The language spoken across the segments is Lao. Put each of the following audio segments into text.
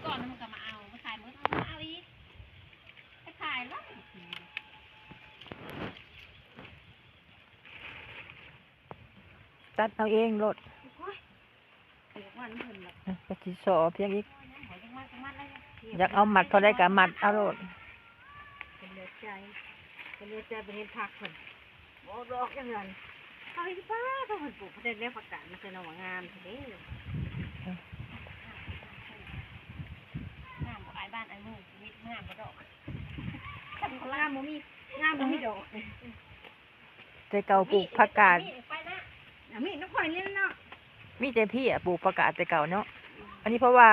ກ່ອນມັນກໍມາເອົາ ມາຂາຍໝົດ ເອົາ ມາເອົາອີກ ໄປຂາຍລະ ຕັດເອົາເອງໂລດ ໂອ້ຍ ຢາກມັດເພິ່ນແຫຼະ ເອີ ກໍຊິສໍພຽງອີກ ໂອ້ຍ ຍັງບໍ່ຢາກມັດ ຢາກມັດແລ້ວ ຢາກເອົາມັດເທົ່າໃດກໍມັດເອົາໂລດ ເພິ່ນເຫຼືອໃຈ ເພິ່ນເຫຼືອໃຈ ເພິ່ນເຫັນຜັກເພິ່ນ ບໍ່ອອກດອກຈັ່ງນັ້ນ ເຂົາເຮັດປ່າ ເຂົາເພິ່ນປູກ ເພິ່ນໄດ້ແນວຜັກກາດມາໃສ່ໜໍ່ ງາມແທ້ເດ້ ງາມບໍ່ ອ້າຍບ້ານອ້າຍເມືອງ ເຮັດງາມບໍ່ດອກ ງາມບໍ່ມີ ງາມບໍ່ມີດອກ. ແຕ່ເກົ່າປູກຜັກກາດ ມີດນຳຂ້ອຍນີ້ເນາະ ມີແຕ່ເພຍປູກຜັກກາດແຕ່ເກົ່າເນາະ ອັນນີ້ເພາະວ່າ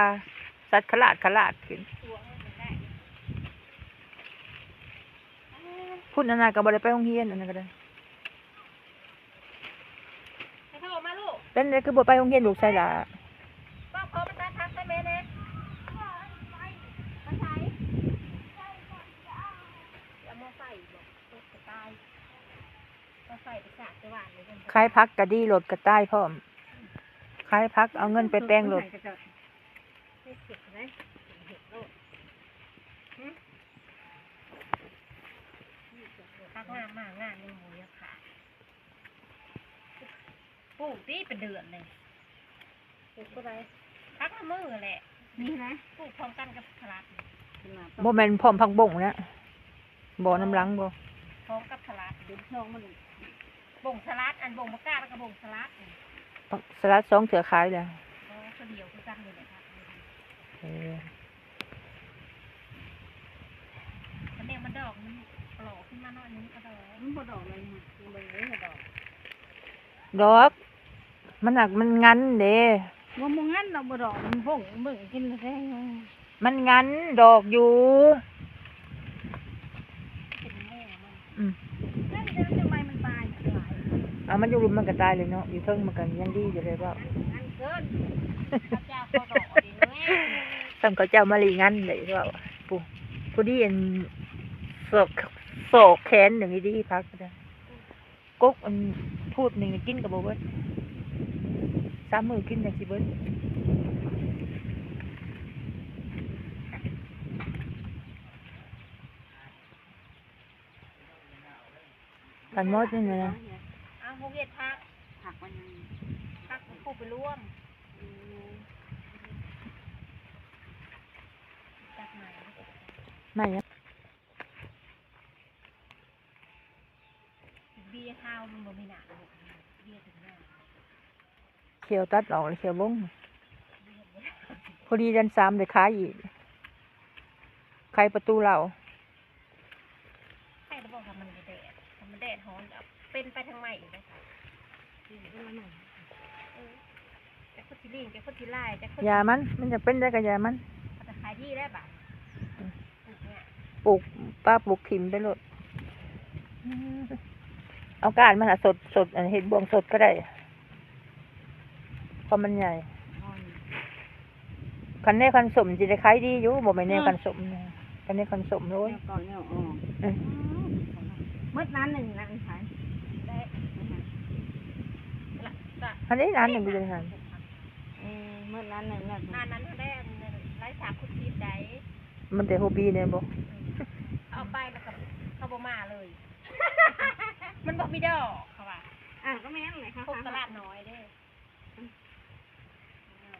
ສັດຂະຫຼາດຂະຫຼາດຂຶ້ນ ພຸ້ນອັນນັ້ນກໍບໍ່ໄດ້ໄປໂຮງຮຽນ ອັນນັ້ນກໍໄດ້ ໃຫ້ເຂົາອອກມາລູກ ເປັນໃດຄືບໍ່ໄປໂຮງຮຽນລູກຊາຍຫຼ້າ ບອກພໍ່ມາຕັດຜັກໃຫ້ແມ່ແດ່ ມາໃສ່ ເອົາມາໃສ່ບໍ່ ລົດກະຕ່າຍ ມາໃສ່ໄປສາກແຕ່ວ່ານີ້ ຂາຍຜັກກະດີ ລົດກະຕ່າຍພ້ອມ ຂາຍຜັກເອົາເງິນໄປແປງລົດ ຜັກງາມມາກ ງາມຍັງບໍ່ຢາກຂາຍ. ປູກຕິເປັນເດືອນເລີຍ ປູກເທົ່າໃດ? ຜັກລະມື້ແຫຼະ ນີ້ນະ ປູກພ້ອມກັນກັບສະຫຼັດ ບໍ່ແມ່ນພ້ອມຜັກບົ້ງນະ ບໍ່ນຳຫຼັງບໍ່? ພ້ອມກັບສະຫຼັດ ເປັນຊ່ອງມັນ ບົ້ງສະຫຼັດ ອັນບົ້ງຜັກກາດ ແລ້ວກໍບົ້ງສະຫຼັດ ສະຫຼັດສອງເທື່ອຂາຍແລ້ວ ບໍ່ ຕົວດຽວຄືກັນນີ້ແຫຼະ ເອີ. ຄັນແນວມັນດອກ ມັນປະຫຼໍ່ຂຶ້ນມາໜ້ອຍໜຶ່ງກໍດອກ ມັນບໍ່ດອກເລີຍ ເບິ່ງເດ້ ດອກ ດອກ ມັນໜັກ ມັນງັນເດ້ ບໍ່ ບໍ່ງັນດອກ ບໍ່ດອກ ມັນບົ້ງ ເບິ່ງກິນແທ້ ມັນງັນດອກຢູ່ ເປັນແມ່ມັນ ອືມ ນັ້ນ ຈັ່ງໃດມັນຕາຍຫຼາຍ ເອົາ ມັນຢູ່ລຸ່ມມັນກໍຕາຍເລີຍເນາະ ຢູ່ເທິງມັນກໍຍັງດີຢູ່ເລີຍ ເວົ້າ ມັນເກີນ ເຂົາເຈົ້າເຂົາດອກເດ້ ສ່ຳເຂົາເຈົ້າມາລີງັນເລີຍ ເວົ້າ ຜູ້ ຜູ້ດີອັນ ສອກ ສອກແຂນໜຶ່ງດີໆ ຜັກກໍໄດ້ ກົກອັນພູດໜຶ່ງກິນກໍບໍ່ເບິດ ສາມມື້ກິນຈັ່ງຊິເບິດ ຄັນໝົດນີ້ນະ ເອົາ ຫົກເຮັດຜັກ ຜັກມັນຍັງ ຜັກມັນຄູ່ໄປລວມ ອືມ ຕັດໃໝ່ ໃໝ່ ເບຍເຮົາມັນບໍ່ມີໜ້າ ເບຍເຖິງໜ້າ ຂຽວຕັດອອກ ຂຽວລົງ ພໍດີເດືອນສາມໄດ້ຂາຍອີກ ຂາຍປະຕູເລົາ ໃຫ້ລະບອກວ່າມັນແດດ ມັນແດດຮ້ອນ ເປັນໄປທາງໃໝ່ອີກເດ້ ເອີ ຈັກຄົນຊິລີ້ງ ຈັກຄົນຊິລາຍ ຈັກຄົນ ຢ່າມັນ ມັນຈະເປັນໄດ້ກໍຢ່າມັນ ມັນຈະຂາຍດີແລ້ວບາດ ອືມ ປູກປະປູກຖິ້ມໄປໂລດ ເອົາກ້ານມັນຫາສົດ ສົດ ອັນເຮັດບ່ວງສົດກໍໄດ້ ເພາະມັນໃຫຍ່ ຄັນແນວຄັນສົ້ມຊິໄດ້ຂາຍດີຢູ່ ບໍ່ແມ່ນແນວ ອືມ ຄັນສົ້ມນະ ຄັນແນວຄັນສົ້ມ ໂອ້ຍ ແນວເກົ່າແນວອອກ ເອີ ໝົດນານໜຶ່ງນະ ອັນຂາຍ ອັນນີ້ນານໜຶ່ງຢູ່ເດຫັ້ນ ເອີ ໝົດນານໜຶ່ງນະ ນານນັ້ນແຫຼະ ໄລ່ສາມຄຸນສິບໄດ້ ມັນແຕ່ຫົວປີແດ່ບໍ່ ເອົາໄປແລ້ວກໍເຂົາບໍ່ມາເລີຍ ມັນບໍ່ມີດອກ ເຂົາວ່າ ອ່າ ກໍແມ່ນແຫຼະ ເຂົາ ພົບຕະຫຼາດນ້ອຍເດ້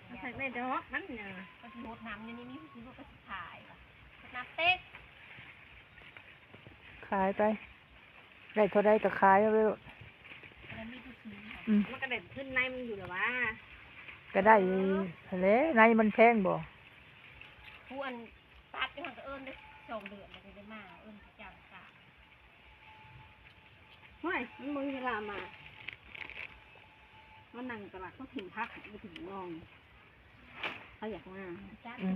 ມັນຈັກໄດ້ດອກມັນນະ ກໍຊິຫົດນ້ຳຢູ່ນີ້ ມີຜູ້ຊື້ກໍຊິຂາຍວ່າ ຫົດນ້ຳເຕັກ ຂາຍໄປ ໄດ້ເທົ່າໃດກໍຂາຍເອົາໄປໂລດ ແລ້ວມີຜູ້ຊື້ ອືມ ມັນກໍໄດ້ທຶນໃນມັນຢູ່ແລ້ວຫວາ ກໍໄດ້ ເອີ ຫັ້ນແຫຼະ ໃນມັນແພງບໍ່ ຜູ້ອັນຕັດຢູ່ຫັ້ນກໍເອີ້ນໄດ້ສອງເດືອນ ແລ້ວກໍໄດ້ມາ ເອີ້ນເຂົາເຈົ້າ ໂອ້ຍ ມັນບໍ່ມີເວລາມາ ມານັ່ງຕະຫຼາດ ເຂົາຖິ້ມຜັກ ໄປຖິ້ມໜ່ອ ເຂົາຢາກມາ ອືມ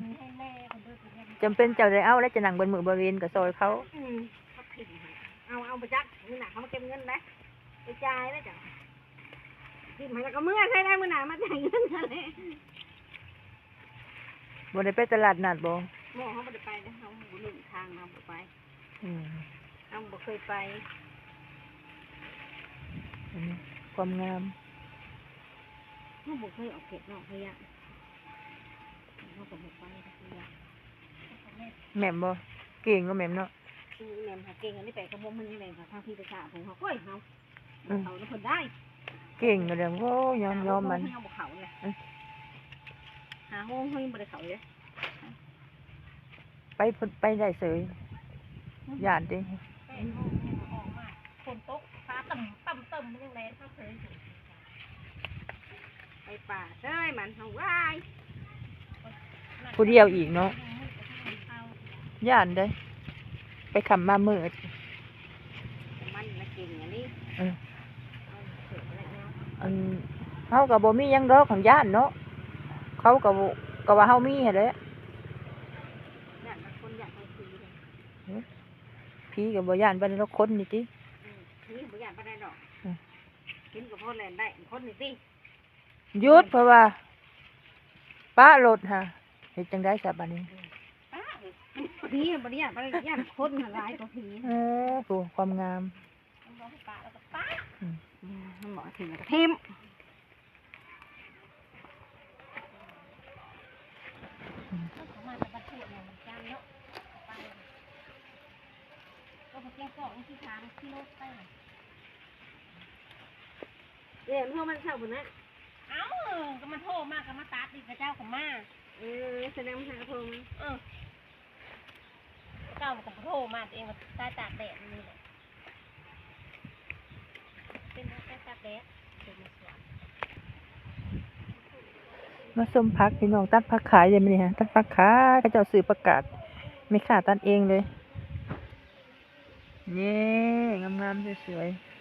ຈຳເປັນເຈົ້າໄດ້ເອົາແລ້ວ ຈະນັ່ງເບິດມື້ເບິດເວັນກໍຊ່ອຍເຂົາ ອືມ ເຂົາຖິ້ມ ເອົາ ເອົາໄປຈັກ ມື້ໜ້າເຂົາມາເກັບເງິນໄດ໋ ໄປຈ່າຍແລ້ວເຈົ້າ ຖິ້ມໃຫ້ແລ້ວກໍເມືອໃສ່ໄດ້ ມື້ໜ້າມາຈ່າຍເງິນຫັ້ນແຫຼະ ບໍ່ໄດ້ໄປຕະຫຼາດນັດບໍ່? ບໍ່ ເຮົາບໍ່ໄດ້ໄປເດ້ ເຮົາບໍ່ຮູ້ທາງ ເຮົາບໍ່ໄປ ອືມ ເຮົາບໍ່ເຄີຍໄປ ອັນນີ້ຄວາມງາມ ເຮົາບໍ່ເຄີຍອອກເຂດນອກເຮົາຢ້ານ ເຮົາກໍບໍ່ໄປ ແມ່ນບໍ່? ເກັ່ງກໍແມ່ນເນາະ. ອືມ ແມ່ນຫາເກັ່ງ ອັນນີ້ໄປກະບໍ່ ມັນຍັງໄດ້ທາງພີ້ໄປສາຜູ້ເຮົາ ໂອ້ຍ ເຮົາ ອືມ ເຂົານຳເພິ່ນໄດ້ ເກັ່ງກໍແລ້ວ ໂອ້ຍ ຍອມ ຍອມມັນ ເຮົາບໍ່ເຂົ້າເລີຍ ອືມ ຫາໂຮງເຮົາຍັງບໍ່ໄດ້ເຂົ້າເລີຍ. ໄປ ໄປໄດ້ເສີຍ ອືມ ຢ້ານຕິ ແປດໂມງອອກມາ ຝົນຕົກ ຟ້າຕຶ້ມໆ ມັນຍັງແລ່ນເຂົ້າເສີຍ ໄປປ່າເສີຍມັນ ເຮົາ ວ້າຍ ຜູ້ດຽວອີກເນາະ ຢ້ານເດ້ ໄປຄ່ຳມາມືດ ມັນນະເກັ່ງອັນນີ້ ເອີ ອັນ ເຮົາກໍບໍ່ມີຫຍັງດອກ ຢ້ານເນາະ ເຂົາກໍ ກໍວ່າເຮົາມີຫັ້ນແຫຼະ ຢ້ານຄົນ ຢ້ານເຮົາຜີເດ້ ເອີ ຜີກໍບໍ່ຢ້ານປານໃດດອກ ຄົນນີ້ຕິ ອືມ ຜີບໍ່ຢ້ານປານໃດດອກ ອືມ ເຫັນກໍພໍແລ່ນໄດ້ ຄົນນີ້ຕິ ຢຸດ ເພາະວ່າປະລົດຫາ ເຮັດຈັ່ງໃດຊະບາດນີ້ ອືມ ປະ ມັນ ຜີບໍ່ໄດ້ຢ້ານປານໃດ ຢ້ານຄົນຫັ້ນຫຼາຍກວ່າຜີ ເອີ ຜູ້ຄວາມງາມ ມັນບອກໃຫ້ປະແລ້ວກໍປະ ອືມ ອືມ ມັນບອກໃຫ້ຖິ້ມແລ້ວກໍຖິ້ມ ອືມ ເຂົາມາແຕ່ບ້ານເທດເນາະ ມັນຈັນເນາະ ໄປ ກໍບໍ່ແກ່ງກອກ ມັນຊິຖາມຂີ່ລົດໄປ ເອີ ມັນໂທມາແຕ່ເຊົ້າພຸ້ນນະ ເອົ້າ ກໍມັນໂທມາ ກໍມາຕັດນີ້ ຂະເຈົ້າກໍມາ ເອີ ສະແດງວ່າເຂົາໂທມາ ເອີ ເຈົ້າມັນກໍໂທມາ ຕົວເອງວ່າຕາຍຕາກແດດນີ້ແຫຼະ ເປັນຕາຍຕາກແດດ ເປັນມາສວນ ມາຊົມຜັກພີ່ນ້ອງ ຕັດຜັກຂາຍເດ້ມື້ນີ້ ຕັດຜັກຂາຍ ເຂົາເຈົ້າຊື້ຜັກກາດ ແມ່ຄ້າຕັດເອງເລີຍ ເຢ້ ງາມໆ ສວຍໆ.